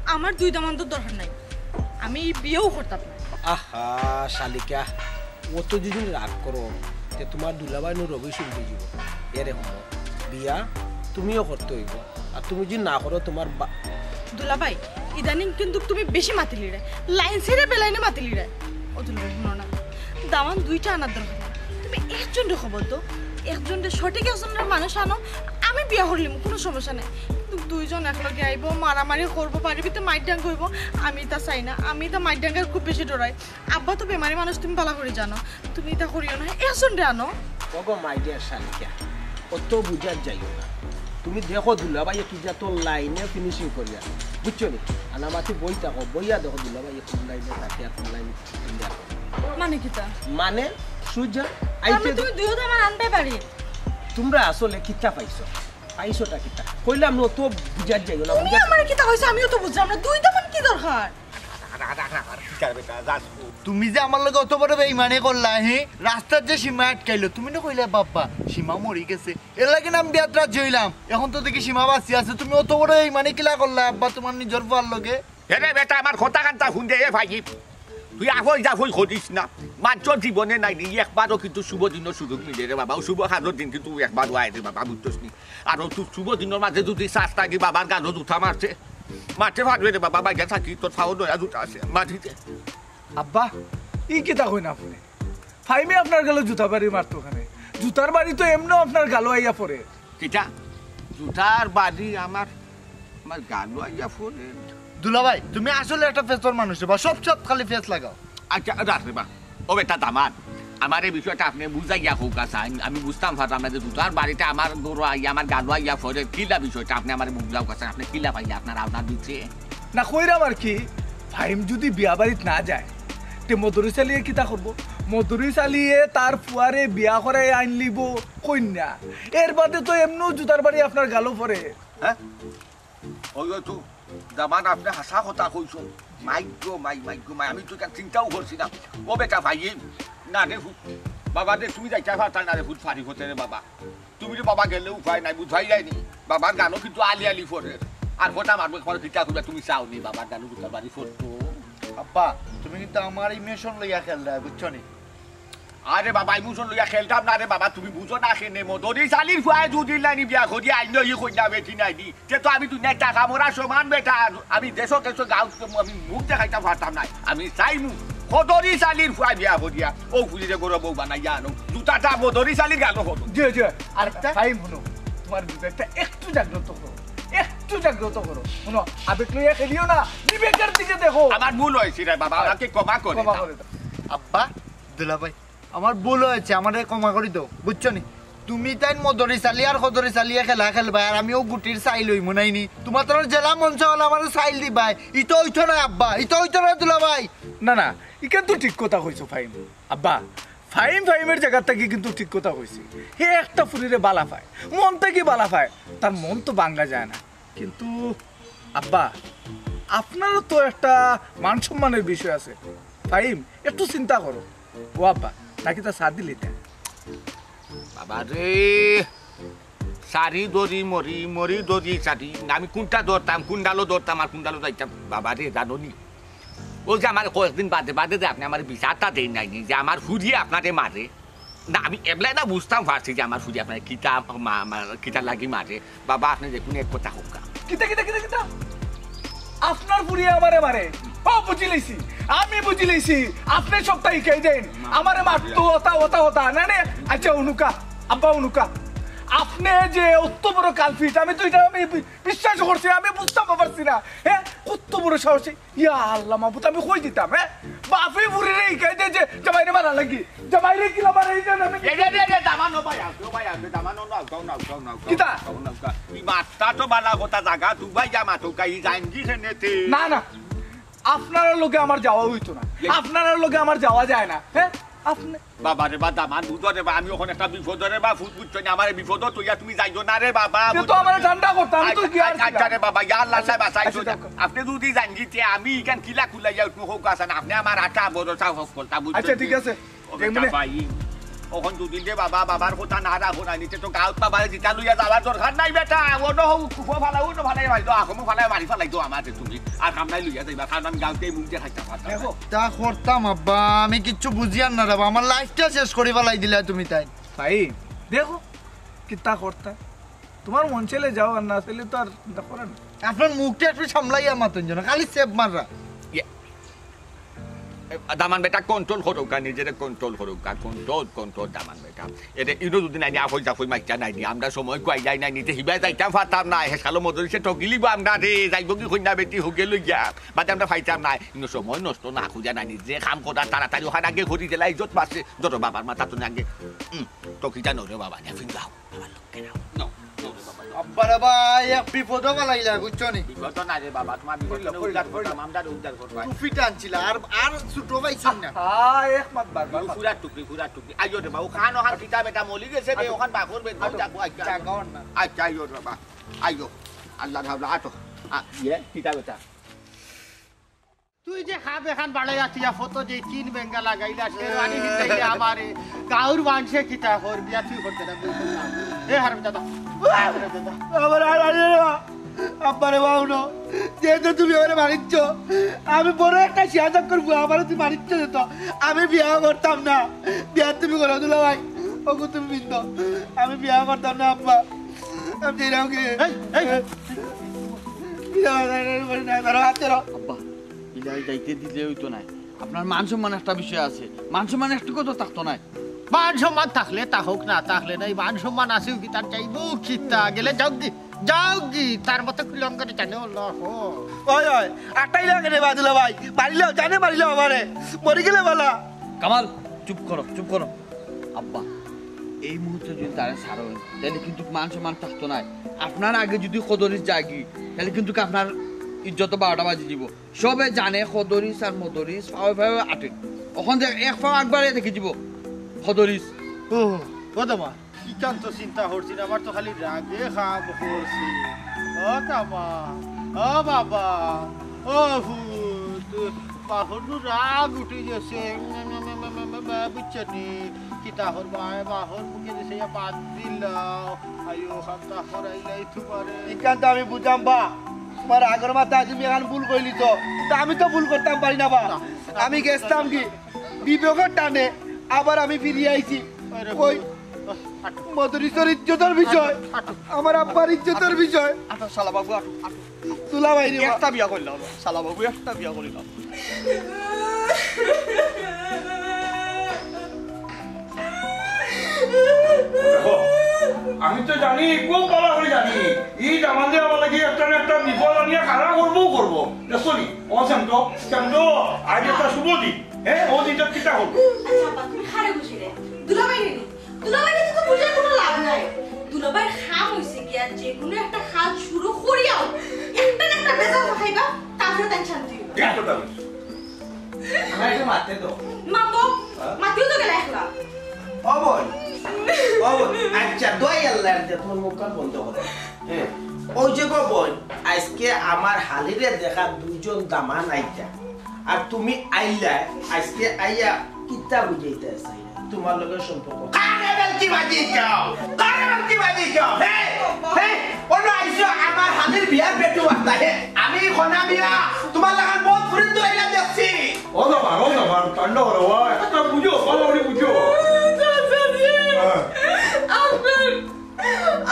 আমার দুই দামান্দর দরকার নাই, আমি ই বিয়াও করতাম না। আহা, শালিকা, অত যদি রাগ করো, তে তুমার দুলাভাই নু রবি শুনতে যাব। এরে হুনো, বিয়া তুমিও করতে অইবো, আর তুমি যদি না করো, তুমার বা- দুলাভাই, ইদানিং কিন্তু তুমি বেশি মাতিলিরায়, লাইন ছেড়ে বেলাইনে মাতিলিরায়। ও দুলাভাই, হুনো না, দামান দুইটা আনার দরকার নাই। তুমি একজনরে খবর দেও, একজনরে, সঠিক একজনরে মানুষ আনো, আমি বিয়া করিলিমু, কুনু সমস্যা নাই। কিন্তু দুইজন একলগে আইবো, মারামারি করবো, বাড়ির ভিতরে মাইর ডাং অইবো, আমি ইতা চাই না। আমি ইতা মাইর ডাংরে খুব বেশি ডরাই। আব্বা তো বেমারি মানুষ, তুমি ভালা করি জানো, তুমি ইতা করিও না, একজনরে আনো। ওগো my dear শালিকা, অত বুঝাত যাইও না। তুমি দেখো দুলাভাইয়ে কি জাতর লাইনে finishing করিয়া, বুঝছো নি? আনামাতি বই থাকো, বইয়া দেখো দুলাভাইয়ে কোন লাইনে থাকে আর কোন লাইনে ফিল্ডিং করে। মানে কিতা? মানে সুজা, তার মানে আইতে তুমি দুইও দামান আনতে পারি? তুমরা আসলে কিতা পাইছো? পাইছোটা কিতা? কইলাম না, অত বুঝাত যাইও না, তুমি বুঝাত আমার কিতা কইছো? আমিও তো বুঝলাম না, দুই দামান কি দরকার? আরে, আরে, আরে, আরে, কি করবে তা? যাস। তুমি যে আমার লগে অত বড় বেইমানি করলা, হে? রাস্তাত যে সীমা আটকাইলো, তুমি না কইলা, "বাবা, সীমা মরি গেছে।" এর লাগি না আমি বিয়াত রাজি অইলাম। এখন তো দেখি সীমা বাঁচি আছে। তুমি অত বড় বেইমানি কিলা করলা, আব্বা, তুমার নিজর ফুয়ার লগে? এরে বেটা, আমার কথা কান্তা হুন দে, এ ভাই। তুই আফই জাফই করিস না। মানষর জীবনে নাই নি, একবারও কিন্তু শুভ দিনর সুযোগ মিলে রে বাবা। অউ শুভ কাজর দিন কিন্তু একবারও আয় রে বাবা, বুঝছস নি? আর অউ তুই শুভ দিনর মাঝে যদি চাস থাকি বাবার গালো জুতা মারছে, মারতে পারবে রে বাবা, বাইরে থাকি, তোর পাও নয়া জুতা আছে, মাটিতে। আব্বা, ই কিতা কইন আপনে? ফাইমে আপনার গালো জুতা বাড়ি মারতো কেনে? জুতার বাড়ি তো এমনেও আপনার গালো আইয়া পড়ে। কিতা? জুতার বাড়ি আমার, আমার গালো আইয়া পড়ে? দুলাভাই, তুমি আসলে একটা ফেসর মানুষ বা, সব সব খালি ফেস লাগাও। আচ্ছা, রাখ রে বা। ও বেটা দামান, আমার এই বিষয়টা আপনি বুঝাইয়া হোক। আচ্ছা, আমি, আমি বুঝতাম পারলাম না যে জুতার বাড়িটা আমার গরু আইয়া, আমার গালো আইয়া পড়ে, কিলা বিষয়টা আপনি আমার বুঝাও কাছে, আপনি কিলা পাইলে আপনার আপনার দিচ্ছে? না কইরাম আর কি, ফাহিম যদি বিয়া বাড়িত না যায়, তে মদরিস আলীয়ে কিতা করবো? মদরিস আলীয়ে তার ফুয়ারে বিয়া করাই আইন লিবো কইন্যা। এর বাদে তো এমনেও জুতার বাড়ি আপনার গালো পড়ে। হ্যাঁ? ওই, ওই তো, দামান, আপনি হাছা কথা কইছো। মাই গো, মাই, মাই গো, মাই, আমি তো ইখান চিন্তাও করছি না। ও বেটা ফাহিম, না রে ফুত, বাবা রে, তুমি যাইতায় পারতায় না রে ফুত, ফারি হতে রে বাবা। তুমি রে বাবা গেলে উপায় নাই, বুঝাই যায়নি। বাবার গালো কিন্তু আলি আলি পড়ে। আর ফোটা মারবো, একবার কিতা কইবা, তুমি চাও নি বাবার গালো জুতার বাড়ি পড়তো? আব্বা, তুমি কিন্তু আমার ইমোশন লইয়া খেলরায়, বুঝছো নি? আরে বাবা, ইমোশন লইয়া খেলতাম না রে বাবা, তুমি বুঝো না কেনে? মদরিস আলীর ফুয়ায় যদি লাইনি বিয়া করি আইন, ই কইনা বেটি নাই দি, তে তো আমি দুনিয়ার টাকা মরা সমান বেটা। আমি দেশো দেশো গাঁও আমি মুখ দেখাইতাম পারতাম না। আমি চাইমু মদরিস আলীর ফুয়ায় বিয়া করিয়া ও ফুরিরে গরু বউ বানাইয়া আনো, জুতাটা মদরিস আলীর গালো হলো। জি, জি। আর আচ্ছা। ফাহিম, হুনো, তোমার বিবেকটা একটু জাগ্রত করো, একটু জাগ্রত করো। হুনো, আবেগ লইয়া খেলিও না, বিবেকের দিকে দেখো। আমার ভুল হয়েছে রে বাবা, আমাকে ক্ষমা করে ক্ষমা দাও। করে দাও। আব্বা, দুলাভাই, আমার ভুল হয়েছে, আমারে ক্ষমা করি দাও, বুঝছো নি? তুমি তাইন মদরিস আলী আর খদরিস আলীয়ে খেলা খেলবায়, আর আমিও গুটির চাইল অইমু নাইনি। তোমার তো জেলা মঞ্চ হলে আমার চাইল দিবায়, ইতো অইতো না আব্বা, ইতো অইতো না দুলাভাই। না, না, ইখান তো ঠিক কথা কইছো ফাহিম। আব্বা, ফাহিম ফাহিমের জায়গা থাকি কিন্তু ঠিক কথা কইছে। হে একটা ফুরিরে বালা পায়, মন থাকি বালা পায়, তার মন তো ভাঙ্গা যায় না। কিন্তু আব্বা, আপনারও তো একটা মান সম্মানের বিষয় আছে। ফাহিম, একটু চিন্তা করো। ও আব্বা, নাকি তা সাথ দিলিতে? বাবা রে, সারি দড়ি মরি, মরি দড়ি সারি। আমি কোনটা ধরতাম, কোন ডালো ধরতাম আর কোন ডালো যাইতাম? বাবা রে, জানো নি? ও যে আমার কয়েকদিন বাদে বাদে যে আপনি আমার বিচারটা দেন নাইনি, যে আমার ফুরিয়ে আপনারে মারে। না, আমি এবলাই না বুঝতাম পারছি যে আমার ফুরি আপনারে কিতা মা-, মা-, কিতা লাগি মারে। বাবা, আপনি যে কোনো এক কথা হোক। কিতা, কিতা, কিতা, কিতা? আপনার ফুরিয়ে আমারে মারে? ও, বুঝি লইছি, আমি বুঝি লইছি। আপনি সবটা হিকাই দেন। আমারে মারতো, ওতা, ওতা, ওতা। না, না, আচ্ছা, অনুকা, আব্বা অনুকা। আপনি যে অত বড় কালপিট, আমি তো এটা আমি বি-, বিশ্বাস করছি, আমি বুঝতাম পারছি না। হ্যাঁ, কত বড় সাহসী। ইয়া আল্লাহ মাবুদ, আমি কই দিতাম, হ্যাঁ? বাপে ফুরিরে হিকাই দে যে জামাইরে মারা লাগি। জামাইরে কিলা মারা এই জানে আমি এ, এ, এ, এ, দামান ও ভাই, আসো ভাই, আসো, দামান ও, নাও, নাও, নাও, নাও, নাও, কিতা? নাও, নাও, নাও। এই মাতটা তো বালা কথা জাগা, তুই ভাই যা মাতো, কাই জানগি সেনেতে। না, না, আপনার লগে আমার যাওয়া হইতো না। এ- আপনার লগে আমার যাওয়া যায় না, হ্যাঁ? আপনি বাবা রে বা, দামান বুঝো রে বা, আমি ওখানে একটা বিপদ রে বা, ফুট বুঝছো না, আমার বিপদ তো ইয়া তুমি যাইও না রে বাবা, এ তো বুঝছো আমার না? ঠান্ডা করতে, আমি তো আচ্ছা, কি আর আচ্ছা, আচ্ছা রে বাবা, ইয়া আল্লাহ সাহেব, আচ্ছা, আচ্ছা, আচ্ছা, যাও। আপনি যদি জানগি যে আমি ইখান কিলা কুলাইয়া উঠবো, হোক আসা না, আপনি আমার আটা বড় চা হোক করতা, বুঝছো আচ্ছা, নি? ঠিক আছে। ও বেটা এমনি ভাই, ওখান দুদিন রে বাবা, বাবার কথা না রাখো না, নিতে তো গাঁত বাবারে জিতা লইয়া যাওয়ার দরকার নাই বেটা, অন্য হোক, কুফো ফালা, অন্য ফালাই মারি দো, আখমো ফালাই মারি ফালাই দো আমারে তুমি, আর কামড়াই লইয়া যাইবা, কারণ আমি গাঁতে মুখ দিয়ে খাইতাম পারতাম না। দেখো, তা করতাম আব্বা, আমি কিচ্ছু বুঝিয়ার না রে বা, আমার লাইফটা শেষ করি ফালাই দিলা তুমি তাই। ভাই, দেখো, কিতা করতা, তোমার মন চাইলে যাও, আর না চাইলে তো আর চিন্তা করে না। আপনার মুখটা একটু সামলাইয়া মাতইন যেন, খালি সেভ মাররা। ইয়ে, এ, দামান বেটা কন্ট্রোল করুক, নিজেরে কন্ট্রোল করুক, কন্ট্রোল, কন্ট্রোল দামান বেটা। এরে ইনো যদি নাই নি, আফই জাফই মাইকটা নাই নি, আমরা সময় কই যাই নাই নিতে, হিবায় যাইতাম পারতাম না, হেসালো মদরিসে ঠগিলিব আমরা রে, যাইব কি কইনা বেটি হগে লইয়া, বাদে আমরা পাইতাম না, ইনো সময় নষ্ট না করিয়া নাই নি, যে কাম করার তাড়াতাড়ি ওখান আগে করি দিলা, ইজ্জত বাঁচে, ধরো বাবার মাথা তো আগে, উম, তো কিতা নরে বাবা, নিয়া ফিন যাও। আব্বারে ভাই, এক বিপদো ফালাইলা, বুঝছো নি? বিপদ না রে বাবা, তোমার বিপদ পড়ি না, না, পড়ি না, উদ্ধার পড়ি না। করতাম, আমরা উদ্ধার করবাম। টুপিটা আনছিলা, আর, আর ছোট পাইছইন না। হ্যাঁ, এক মাত বার, বার, বার। ফুরা টুপি, ফুরা টুপি। আইও রে বাবা, ওখান, ওখান কিতা বেটা মলি গেছে রে, আটো। ওখান বাপর বেটা, আটো। যাবো, আচ্ছা। জাগা অর না। আচ্ছা, আইও রে বাবা, আইও। আল্লাহ হাওলা, আটো। আ, ইয়ে, কিতা বেটা? তুই যে খাপ এখান বাড়াইয়া থইয়া ফটো যে চিন বেঙ্গা লাগাইলা, শেরওয়ানি হিন্দাইলে আমারে, গাউর মানষে কিতা করবি, আর তুই করতে না, তুই করতে না। এ হারামজাদা, এ হারামজাদা। আমার আর আরে না, আব্বারে বাউনো, যেহেতু তুমি আমারে মারিচ্ছ, আমি বড় একটা শিয়া চক্কর বুয়া, আমারে তুই মারিচ্ছ যেত, আমি বিয়া করতাম না, বিয়া তুমি করো দুলা ভাই, ওগো তুমি বিন্দু, আমি বিয়া করতাম না আব্বা, আমি যেরাম কি এই, এই। বিয়া করতাম না, ধরো হাত ধরো। আব্বা, ইলা যাইতে দিলে অইতো নায়। আপনার মান সম্মান একটা বিষয় আছে, মান সম্মান একটুকু তো থাকতো নায়। মান সম্মান থাকলে তা হোক, না থাকলে নাই। মান সম্মান আছে কি, তার চাইবো কিতা? গেলে যাও কি, যাও কি, তার মতো কুলঙ্গারে জানে আল্লাহ। ওই, ওই, আটাই লাগে রে বাদুলা ভাই, মারিলাও, জানে মারিলাও আমারে, মরি গেলে বালা। কামাল, চুপ করো, চুপ করো। আব্বা, এই মুহূর্তে যদি তারা ছাড়ো, তাহলে কিন্তু মান সম্মান থাকতো না। আপনার আগে যদি খদরিস যাগি, তাহলে কিন্তু আপনার ইজ্জত বারোটা বাজি দিব। সবে জানে খদরিস আর মদরিস ফাওয়ে ফাওয়ে আটে। ওখান থেকে এক ফাও একবারে দেখে দিব খদরিস। ও, ও দামা, ইখান তো চিন্তা করছি না, আমার তো খালি রাগে খাম করছি। ও কামা, ও বাবা, ও ফুত, বাহনু রাগ উঠি গেছে, বুঝছো নি? কিতা করবা, বাহর মুখে দিছে ইয়া বাদ দিলাও। আইও, খান্তা করাইলাই তোমারে। ইখান তো আমি বুঝাম বা, তোমার আগর মাথায় তুমি এখন ভুল কইলি তো, তা আমি তো ভুল করতাম পারি না বা। আমি গেছতাম কি বিবেকর টানে, আবার আমি ফিরিয়া আইছি। ওই রে ওই বাবা। মদরিসর ইজ্জতর বিষয়, আটো, আটো। আমার আব্বার ইজ্জতর বিষয়। আটো, শালা বাবু, আটো, আটো। দুলাভাই রে বা। একটা বিয়া করলাম, শালা বাবু, একটা বিয়া করলাম। দেখো, আমি তো জানি, খুব ভালা করি জানি, ই দামান্দে আমার লাগি একটা না একটা বিপদ আনিয়া খাড়া করবো, করবো। দেখছো নি? ও শান্ত, শান্ত, আজ একটা শুভ দিন। হ্যাঁ, ও দিনটা কিতা করবো? আচ্ছা, আব্বা, তুমি খাড়ে বসি রে। দুলাভাই রে, দুলাভাই তো বুঝার কোনো লাভ নাই। দুলাভাইর খাম হইছে গিয়া যে কোনো একটা কাজ শুরু করিয়াও একটা না একটা বেজাল খাইবা, তারপরে তাই শান্তি হইবা। ঠিক কথা বলছো। আমার একটা মাতে তো। মা তো, হ্যাঁ? মাতেও তো গেলে একলা। ও বোন, ও বোন, আচ্ছা, দোয়াই আল্লাহর যে তোমার মুখখান বন্ধ করো। হ্যাঁ, ওই যে গো বোন, আজকে আমার হালিরে দেখা দুইজন দামান আইতা, আর তুমি আইলা, আজকে আইয়া কিতা বুঝাইতে চাই তোমার লগে সম্পর্ক? কারে বেলকি বাজি যাও, কারে বেলকি বাজি যাও, হে, হে, ওনো আইছো আমার হালির বিয়ার বেটু বার্তা, হে, আমি খনা বিয়া, তোমার লাগান বহুত ফুরিত তো আইলা দেখছি। ও দামান, ও দামান, ঠান্ডা হলো, ওই, একটা বুঝো, ভালো করে বুঝো। চাচাজি, হ্যাঁ। আপনার,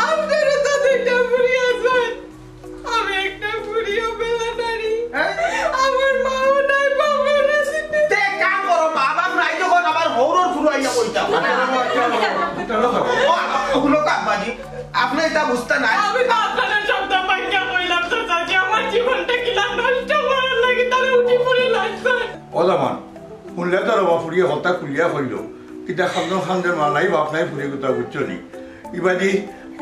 আপনারও তো দুইটা ফুরি আছে। আমি একটা ফুরিও বেলা নারী। হ্যাঁ? আমার মাও নাই, বাবাও নাই। তে কাম করো, মা বাপ নাই যখন আবার হৌরর ফুরু আইয়া কইতা। না, না, না, না, না, না। ও, হুনো কাকবাজি, আপনি এটা বুঝতা নাই। আমি তো আপনার শব্দ ভাঙ্গা কইলাম, চাচাজি, আমার জীবনটা কিলা নষ্ট করার লাগি তারা উঠি পড়ি লাগছে। ও দামান, হুনলে তো রবা ফুরিয়ে হতা খুলিয়া কইল, কিতা খান্দন খান্দে মা নাই, বাপ নাই, ফুরি কথা বুঝছো নি? ইবাদি,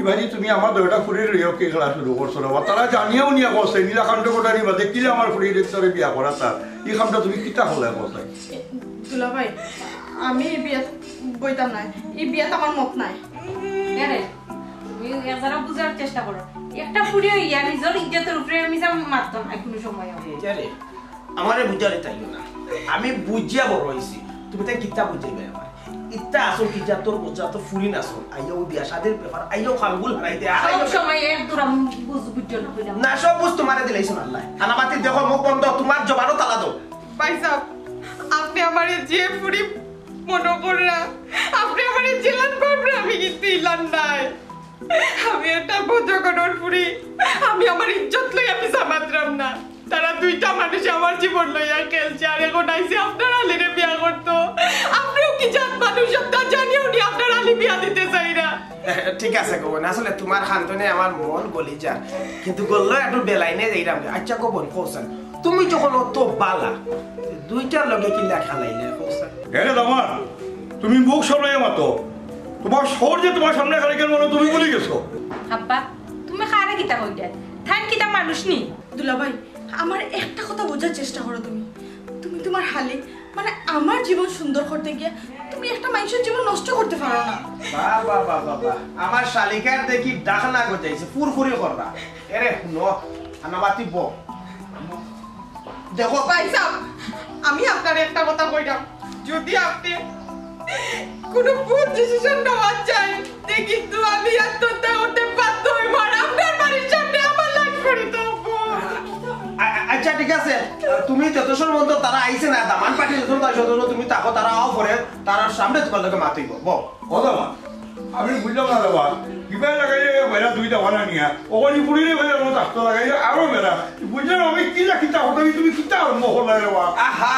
ইবাদি তুমি আমার দুইটা ফুরি লইয়া কি খেলা শুরু করছো রবা? তারা জানিয়াও নিয়া করছে, নীলাকান্ত কোটারি বাদে কিলা আমার ফুরি দেখতে বিয়া করা তার। এই কামটা তুমি কিতা হলে করছে? দুলাভাই, আমি এই বিয়াত বইতাম না, এই বিয়াত আমার মত নাই। কেরে? তুমি এক যারা বুঝার চেষ্টা করো। একটা ফুরি হইয়া নিজের ইজ্জতের উপরে আমি যা মারতাম না কোনো সময়। কেরে? আমারে বুঝারে তাইও না, আমি বুঝিয়া বড় হইছি, তুমি তাই কিতা বুঝাইবে আমার? ইতা আসল কি জাতর, ও জাতর ফুরি না আসল, আইও বিয়া শাদির ব্যাপার, আইও খাঙ্গুল হারাই দে, আর সব আইও সময় এক দুরাম বুঝ বুঝছো না কইলাম। না, সব বুঝ তোমারে দিলাইছো আল্লাহ। আনাবাতি দেখো, মুখ বন্ধ, তোমার জবানও তালা দাও। ভাই সাহেব, আপনি আমারে যে ফুরি মনে কররা, আপনি আমারে জেলান কররা, আমি কিন্তু ইলান নাই। আমি একটা বদকনর ফুরি, আমি আমার ইজ্জত লইয়া পিছা মাতরাম না। তারা দুইটা মানুষ আমার জীবন লইয়া খেলছে, আর এখন আইছে আপনার আলীরে বিয়া করতো। আপনিও কি জাত মানুষ, তা জানিও নি আপনার আলী বিয়া দিতে চাইরা। ঠিক আছে গো বোন, আসলে তোমার খান্তনে আমার মন গলি যার, কিন্তু গল্ল একটু বেলাইনে যাইরাম। আচ্ছা গো বোন, কওছান, তুমি যখন অত বালা, দুইটার লগে কিলা খেলাইলে, কওছান? এরে দামান, তুমি মুখ সামলাইয়া মাতো। তোমার শহর যে তোমার সামনে খালি কেন বলো, তুমি ভুলে গেছো? আব্বা, তুমি কারে কিতা কইতায়? তাইন কিতা মানুষ নি? দুলাভাই, আমার একটা কথা বুঝার চেষ্টা করো তুমি। তুমি তোমার হালি, মানে আমার জীবন সুন্দর করতে গিয়া তুমি একটা মানুষের জীবন নষ্ট করতে পারো না। বাহ, বাহ, বাহ, বাহ, বাহ। আমার শালিকার দেখি ডাকনা গজাইছে, ফুরফুরি কররা। এরে, হুনো, আনাবাতি বউ। দেখো ভাই সাহেব, আমি আপনারে একটা কথা কইরাম, যদি আপনি কোনো ভুল ডিসিশন নেওয়ার চাই, তে কিন্তু আমি আত্মহত্যা করতে বাধ্য হইব, আর আপনার বাড়ির সামনে আমার লাশ পড়িত হইব। আ-, আ-, আচ্ছা, ঠিক আছে, তুমি যত সময় মতো তারা আইছে না, দামান পার্টি যত সময় আইছে, তত তুমি থাকো, তারা আও পরে, তারার সামনে তোমার লগে মাতিব, বউ। ও দামান, আমি বুঝলাম না রে বা, কিবা লাগাইলে বেড়া দুই দাবানা নিয়া, ওখানে পুড়িলে বেড়া আমার থাকতো লাগাইলে আরো বেড়া। বুঝলাম আমি কি না কিতা হতো, তুমি কিতা আরম্ভ করলে রে বা? আহা,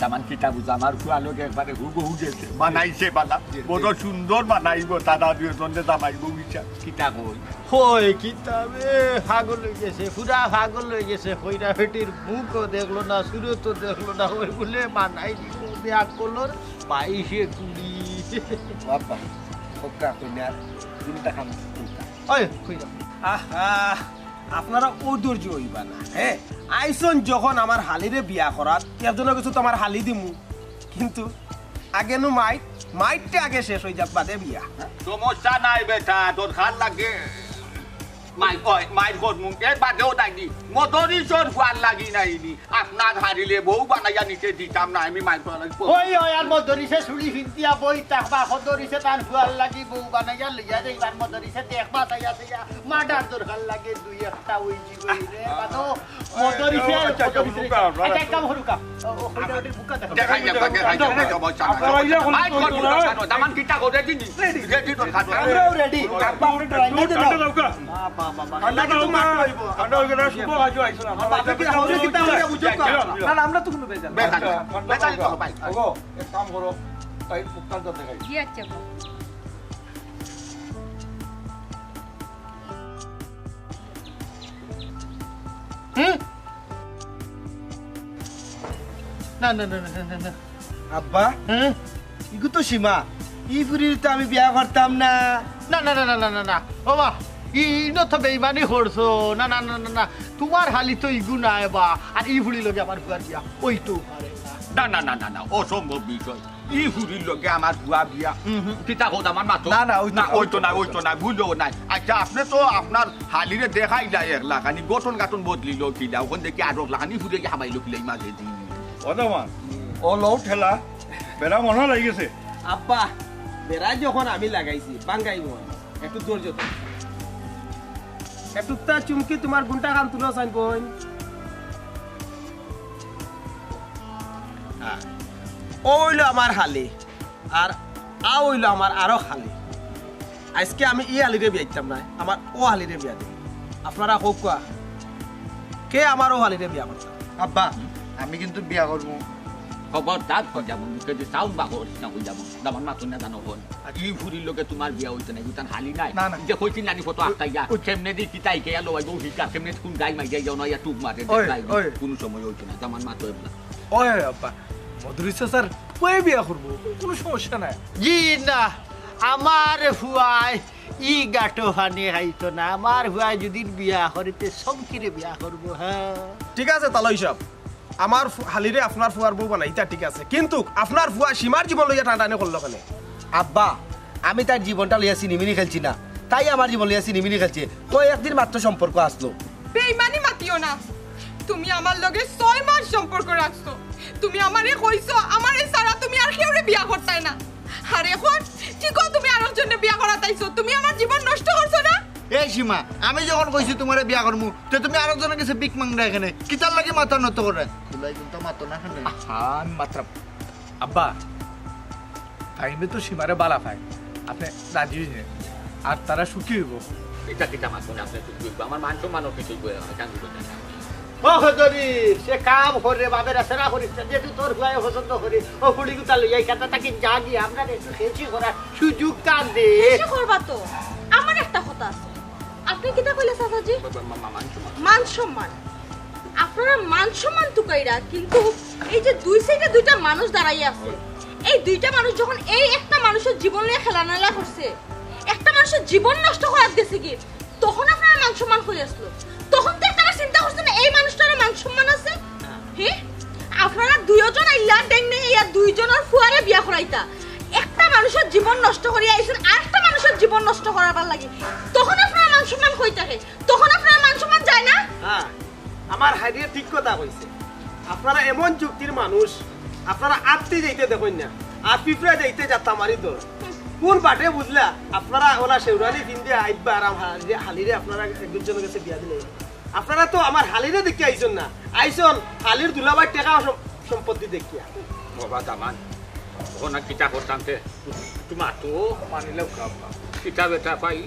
দামান কিতা বুঝা, আমার ফুয়া লগে একবারে হুবহু গেছে, বানাইছে বালা। বড় সুন্দর বানাইবো, তারা দুইজনে জামাই বউ ইচ্ছা। কিতা কই? হয় কিতা বে, পাগল অই গেছে, পুরা পাগল অই গেছে। কইরা বেটির মুখও দেখলো না, সুরতও দেখলো না, ওই বলে বানাই দিব, বিয়া করলোর বাইশে কুড়ি। বাবা, ওকা কইনার কোনটা খাম কোনটা? ওই, কই যাও? আহা, আপনারা অধৈর্য অইবা না, হ্যাঁ? আইছইন যখন আমার হালিরে বিয়া করাত, এর জন্য কিছু তো আমার হালি দিমু, কিন্তু আগে নু মাইর, মাইরটা আগে শেষ অই যাক, বাদে বিয়া। সমস্যা নাই বেটা, দরকার লাগে মাইর, ওই, মাইর করমু, এর বাদেও নাইনি, মদরিসর ফুয়ার লাগি নাইনি, আপনার হালিরে বউ বানাইয়া নিতে দিতাম না, আমি মাইর করা লাগবো। ওই, ওই, আর মদরিসে চুড়ি ফিন্দিয়া বই থাকবা, মদরিসে তান ফুয়ার লাগি বউ বানাইয়া লইয়া যাইবার, মদরিসে দেখবা চাইয়া চাইয়া, মার্ডার দরকার লাগে দুই একটা ওই জীবনে, বাদো, মদরিসে, আচ্ছা, আচ্ছা, মদরিসে। হুনুকা, আপনারা আচ্ছা, এক কাম করুকা। ও, ও, কইরা ওটির বুকা দেখো। দেখাই যাবা, দেখাই যাবা, যাবা, যাবা। আপনারা ইয়া করুন, মাইর করুন, করুন, করুন। দামান কিতা করে দিন? রেডি। রেডি তো খাটো। আমরাও রেডি। আব্বা, আপনি ড্রাইভার ঠান্ডা দেন। দাও কা। বাহ, বাহ, বাহ, বাহ। ঠান্ডা ঠান্ডা তো দাও কা। মারতে হইব। ঠান্ডা হয়ে গেলে শুভ আজও আইসো না। বাবা, আপনি কি হাওড়ে কিতা আমরা বুঝো কা? না, না, আমরা তো কোনো বেজার না। বেজার না। আচ্ছা, ঠান্ডা বেজার দাও তো কা। ভাই। ওগো, এক কাম করো। ভাই, ফুটকালটা দেখাই। জি, আচ্ছা, বাবা। হুম? না, না, না, না, না, না, না। আব্বা, হ্যাঁ? ইগু তো সীমা। ই ফুরির তো আমি বিয়া করতাম না। না, না, না, না, না, না, না। ও মা, ই, ই ন তো বেইমানি করছো। না, না, না, না, না। তোমার হালি তো ইগু নায় বা। আর ই ফুরির লগে আমার ফুয়ার বিয়া অইতো পারে না। না, না, না, না, না। অসম্ভব বিষয়। ই ফুরির লগে আমার ফুয়া বিয়া। হুম, হুম। কিতা কও, আমার মাতো? না, না, অইতো না, অইতো না, অইতো না। ভুলও নাই। আচ্ছা, আপনি তো আপনার হালিরে দেখাইলা এক লাখানি, গঠন গাঠন বদলিল কিলা, ওখান থেকে আরো লাখানি ফুরিয়ে হামাইল কিলা, ই মাঝে দিন। ও দামান, ও লও ঠেলা, বেড়া মনে লাগি গেছে। আব্বা, বেড়া যখন আমি লাগাইছি, বাঙ্গাই মন, একটু ধৈর্য ধরো। একটু তা চুমকি তোমার গুণটা কান তুলো চাইন বইন। হ্যাঁ। ও অইলো আমার হালি, আর আ অইলো আমার আরো হালি। আজকে আমি ই হালিরে বিয়া দিতাম না, আমার ও হালিরে বিয়া দিই। আপনারা কউক্কা, কে আমার ও হালিরে বিয়া করতা? আব্বা, আমি কিন্তু বিয়া করমু। খবরদার কই যাবো, মুখে যে সাউন্ড বাকো না কই যাবো। দামান মাতো না জানো কোন। ই ফুরির লগে তোমার বিয়া অইতো না, ইতান হালি নাই। না, না। যে কইছি নানি ফটো আটকাইয়া, ওই কেমনে দি কিতা ইকে আলো ভাই, বউ হিকা, কেমনে কোন গাই মাই যাই যাও না, ইয়া টুক মারে, ওই, গাই, ওই। কোনো সময় অইতো না, দামান মাতো এবলা। ওই, ওই, আব্বা, মদরিস চাচার পুয়ায় বিয়া করবো, কোনো সমস্যা নাই। জি না, আমার ফুয়ায় ই গাটো পানি খাইতো না, আমার ফুয়ায় যদি বিয়া করিতে শঙ্কিরে বিয়া করবো, হ্যাঁ। ঠিক আছে, তালই সাহেব, আমার ফু-, হালিরে আপনার ফুয়ার বউ বানাই, ইতা ঠিক আছে, কিন্তু আপনার ফুয়া সীমার জীবন লইয়া টানাটানি করলো কেনে? আব্বা, আমি তার জীবনটা লইয়া সিনিমিনি খেলছি না, তাই আমার জীবন লইয়া সিনিমিনি খেলছে। কয়েকদিন মাত্র সম্পর্ক আসলো। বেইমানি মাতিও না। তুমি আমার লগে ছয় মাস সম্পর্ক রাখছো। তুমি আমারে কইছো, আমারে ছাড়া তুমি আর কেউরে বিয়া করতায় না। আর এখন কি কও, তুমি আরেকজনরে বিয়া করাত আইছো? তুমি আমার জীবন নষ্ট করছো না? এই সীমা, আমি যখন কইছি তোমারে বিয়া করমু, তে তুমি আরেকজনের কাছে ভিক মাংরা এখানে। কিতার লাগি মাথা নত করে? তুলাই কিন্তু মাতো না কেনে? আহা, আমি মাতরাম। আব্বা, তাইন তো সীমারে বালা পায়, আপনে রাজি অইন, আর তারা সুখী অইবো। ইতা কিতা মাতো না, আপনে সুখী অইবো? আমার মান সম্মানও কিছু অইবো, আমি জানি না। ও হদরি, সে কাম করে বাপের আশরা করিস না, যেহেতু তোর ফুয়ায় পছন্দ করে, ও ফুড়ি গুতা লইয়া এই কাটা তাকে যা গিয়ে আমরা একটু খেয়েছি করার সুযোগ কান দে। কিছু করবা তো, আমার একটা কথা আছে। আপনি কিতা কইলা চাচাজি? মা-, মা-, মা-, মান সম্মান। মান সম্মান। আপনারা মান সম্মান তুকাইরা, কিন্তু এই যে দুই সাইডে দুইটা মানুষ দাঁড়াইয়া আছে, এই দুইটা মানুষ যখন এই একটা মানুষের জীবন লইয়া খেলানেলা করছে, একটা মানুষের জীবন নষ্ট করাত গেছে কি, তখন আপনারা মান সম্মান কই আসলো? তখন তো একটা চিন্তা করছেন না, এই মানুষটারও মান সম্মান আছে? হে, আপনারা দুইজন আইলা ডেং ডেং ইয়া দুইজনের ফুয়ারে বিয়া করাইতা, একটা মানুষের জীবন নষ্ট করিয়া আইছেন, আরেকটা মানুষের জীবন নষ্ট করাবার লাগি, তখন আপনারা মান সম্মান কই থাকে? তখন আপনারা মান সম্মান যায় না? হ্যাঁ, আমার হাইরে ঠিক কথা কইছে। আপনারা এমন যুক্তির মানুষ, আপনারা আত্তি যাইতে দেখইন না, আর পিঁপড়া যাইতে যাত্রা মারি দর। কোন বাটে বুঝলা? আপনারা ওলা শেওরালি ফিন্দে আইবা আর আম হালিরে, হালিরে আপনারা এক দুজনের কাছে বিয়া দিলে। আপনারা তো আমার হালিরে দেখি আইছন না, আইছন হালির দুলাভাইর টেকা সম-, সম্পত্তি দেখিয়া। বাবা দামান, ওখানে কিতা করতাম তে? তোমার তো মানিলেও খারাপ না। কিতা বেটা পাই?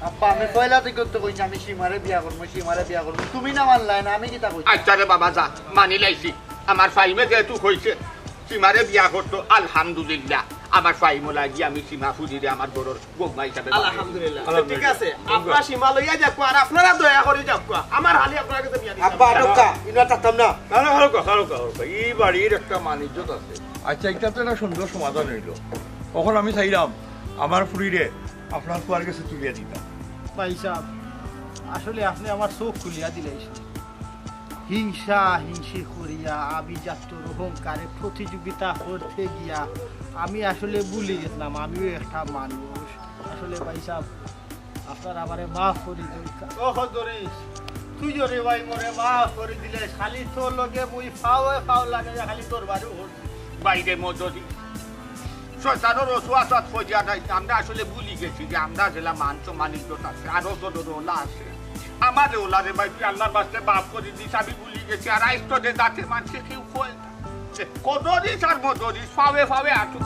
আব্বা, আমি পয়লা থেকে তো কইছি আমি সীমারে বিয়া করবো, সীমারে বিয়া করবো। তুমি না মানলায় না, আমি কিতা কইছি? আচ্ছা রে বাবা, যা, মানি লাইছি। আমার ফাইমে যেহেতু কইছে সীমারে বিয়া করতো, আলহামদুলিল্লাহ। আমার ফাইমো লাগি আমি সীমা ফুরিরে আমার ঘরর বৌমা হিসাবে বানাই। আলহামদুলিল্লাহ। আলহামদুলিল্লাহ। ঠিক আছে, আপনার সীমা লইয়া যাউক্কা, আর আপনারা দয়া করি যাউক্কা। আমার হালি আপনার কাছে বিয়া দিলাম। আব্বা, আটকা, ইনা থাকতাম না। না, না, হালকা, হালকা, হালকা। এই বাড়ির একটা মান ইজ্জত আছে। আচ্ছা, এটা তো একটা সুন্দর সমাধান হইল। এখন আমি চাইলাম আমার ফুরিরে আপনার ফুয়ার কাছে তুলিয়া দিতাম। ভাই সাহেব, আসলে আপনি আমার চোখ খুলিয়া দিলাইছেন। হিংসা হিংসি করিয়া, আভিজাত্যর অহংকারে প্রতিযোগিতা করতে গিয়া আমি আসলে ভুলি গেছিলাম আমিও একটা মানুষ। আসলে ভাই সাহেব, আপনার আমারে মাফ করি দিন। ও দরিস, তুই জোরে ভাই মোরে মাফ করি দিলে, খালি তোর লগে মুই ফাওয়ে ফাও লাগে, খালি তোর বাড়ি হল। বাইরে মজদি শয়তানর ওয়াসওয়াসাত ফজিয়া নাই। আমরা আসলে ভুলি গেছি যে আমরা যেলা মান সম্মান ইজ্জত আছে, আরো তো ওলা আছে। আমারে ওলারে ভাই তুই আল্লাহর বাস্তে মাফ করি দিস, আমি ভুলি গেছি। আর আইস তো যে জাতের মানষে কেউ কয় না। যে কদরিস আর মদরিস, ফাওয়ে ফাওয়ে আটু।